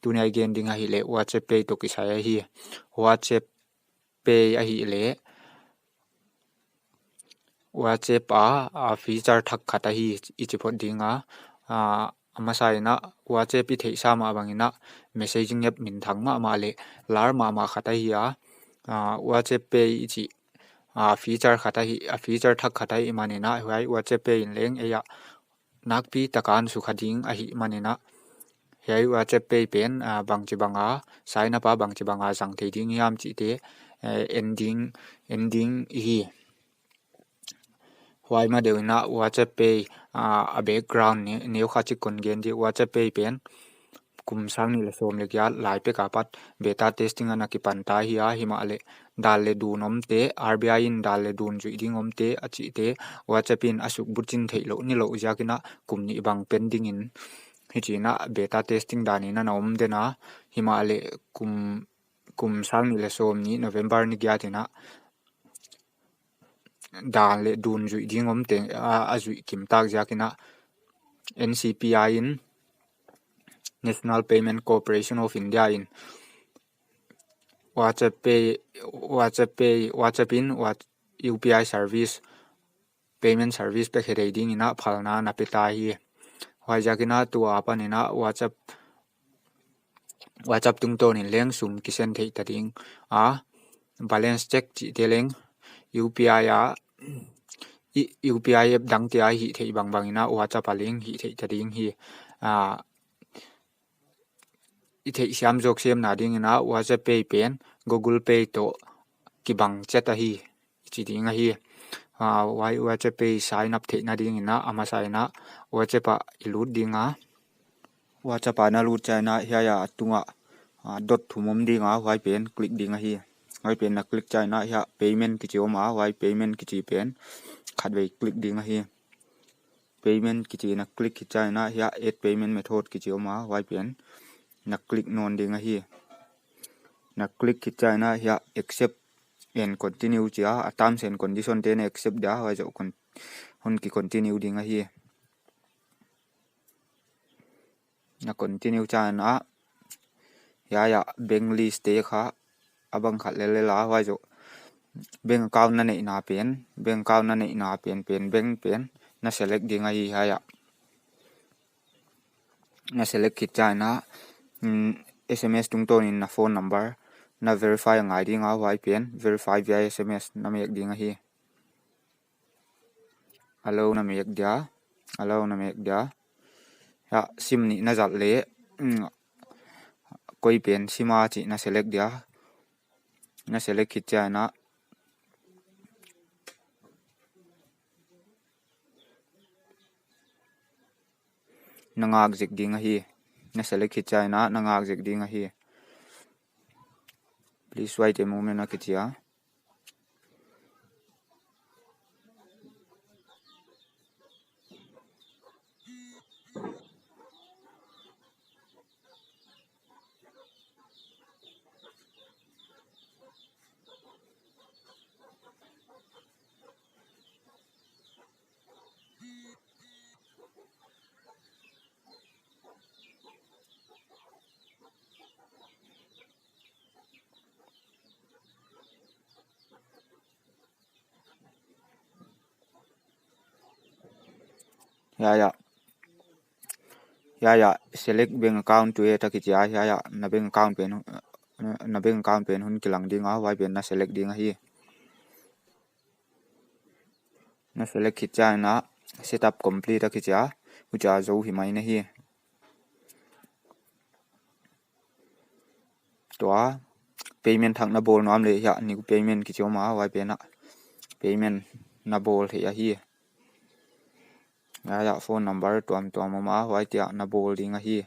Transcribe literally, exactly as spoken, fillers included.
Tuni a i gen ding ahihleh WhatsApp Pay toh kisai ahi. WhatsApp Pay ahihleh WhatsApp a, a feature thak khat ahi i chi phot ding a. A, a masa in a WhatsApp i theihsa mah bang in a messaging app minthang mahmah leh lar mahmah khat ahi a. A, WhatsApp Pay i chih, a, feature khat ahi, a feature thak khat ahih man in a, huai WhatsApp Pay in leng ei a nakpi taka a sukha ding ahih man in a, hiai WhatsApp Pay pen, a, bangchibang a, sign up a bangchibang a zang thei ding hiam chihte, eh, en ding, en ding i hi. Huai ma deuh in a WhatsApp Pay, a, a background ne-, neu kha chik kon gen di. WhatsApp Pay pen kum sang nih leh sawm leh giat lai pek apat beta testing ana kipan ta hi a, himahleh dan leh dun omte, R B I in dan leh dun zuih ding omte a chihte, WhatsApp in a suk buk chin theih louh nilouh ziak in a kum nih bang pending in, hichi in a beta testing dan in ana om den a, himahleh kum, kum sang nih leh sawm nih November ni giat in a dan leh dun zuih ding omte, a, a zuih kim tak ziak in a N C P I in, National Payment Corporation of India in WhatsApp Pay, WhatsApp Pay, WhatsApp in, What-, U P I service, payment service pe khe dei ding in a phalna na pe ta hi. Huai ziak in a tua pan in a WhatsApp, WhatsApp tungtawn in leng sum kisend theih ta ding a, balance check chihte leng U P I a, i, U P I app dangte a hih theih bangbang in a WhatsApp a leng hih theih ta ding hi. A, i theihsiam zawk semna ding in a WhatsApp Pay pen Google Pay toh kibang chet ahi, chi ding ahi. A, huai WhatsApp Pay sign up theihna ding in a, a masa in a WhatsApp a i lut ding a. WhatsApp a na lut chiang in a hiai a tung a, a, dot thum om ding a, huai pen click ding ahi. Huai pen na click chiang in a hiai payment kichi om a, huai payment kichi pen khatvei click ding ahi. Payment kichi na click khit chiang in a hiai add payment method kichi om a, huai pen na click nawn ding ahi. Na click khit chiang in a hiai accept and continue chi a, a terms and condition te na accept dia, huai zoh kon-, hon ki continue ding ahi. Na continue chiang in a hiai a bank list te kha a bang khat lel lel a, huai zoh bank account na neihna pen, bank account na neihna pen, pen, bank pen na select ding ahi hiai a. Na select khit chiang in a, mm, S M S tungtawn in na phone number na verify a ngai ding a, huai pen verify via S M S na mek ding ahi. Allow na mek dia, allow na mek dia. Hiai sim nih na zat leh, mm, koi pen sim a chih na select dia. Na select khit chiang in a na ngak zek ding ahi. Na select khit chiang in a na ngak zek ding ahi. Please wait a moment a kichi a. Hiai a. Hiai a, select bank account to add a kichi a, hiai a, na bank account pen, na bank account pen hon kilang ding a, huai pen na select ding ahi. Na select khit chiang in a setup complete a kichi a, huchia zou hi mai na hi. Tua payment thak na bawl nuam leh hiai new payment kichi om a, huai pen a payment na bawl theih ahi. Hiai a phone number tuamtuam om a, huaite a na bawl ding ahi.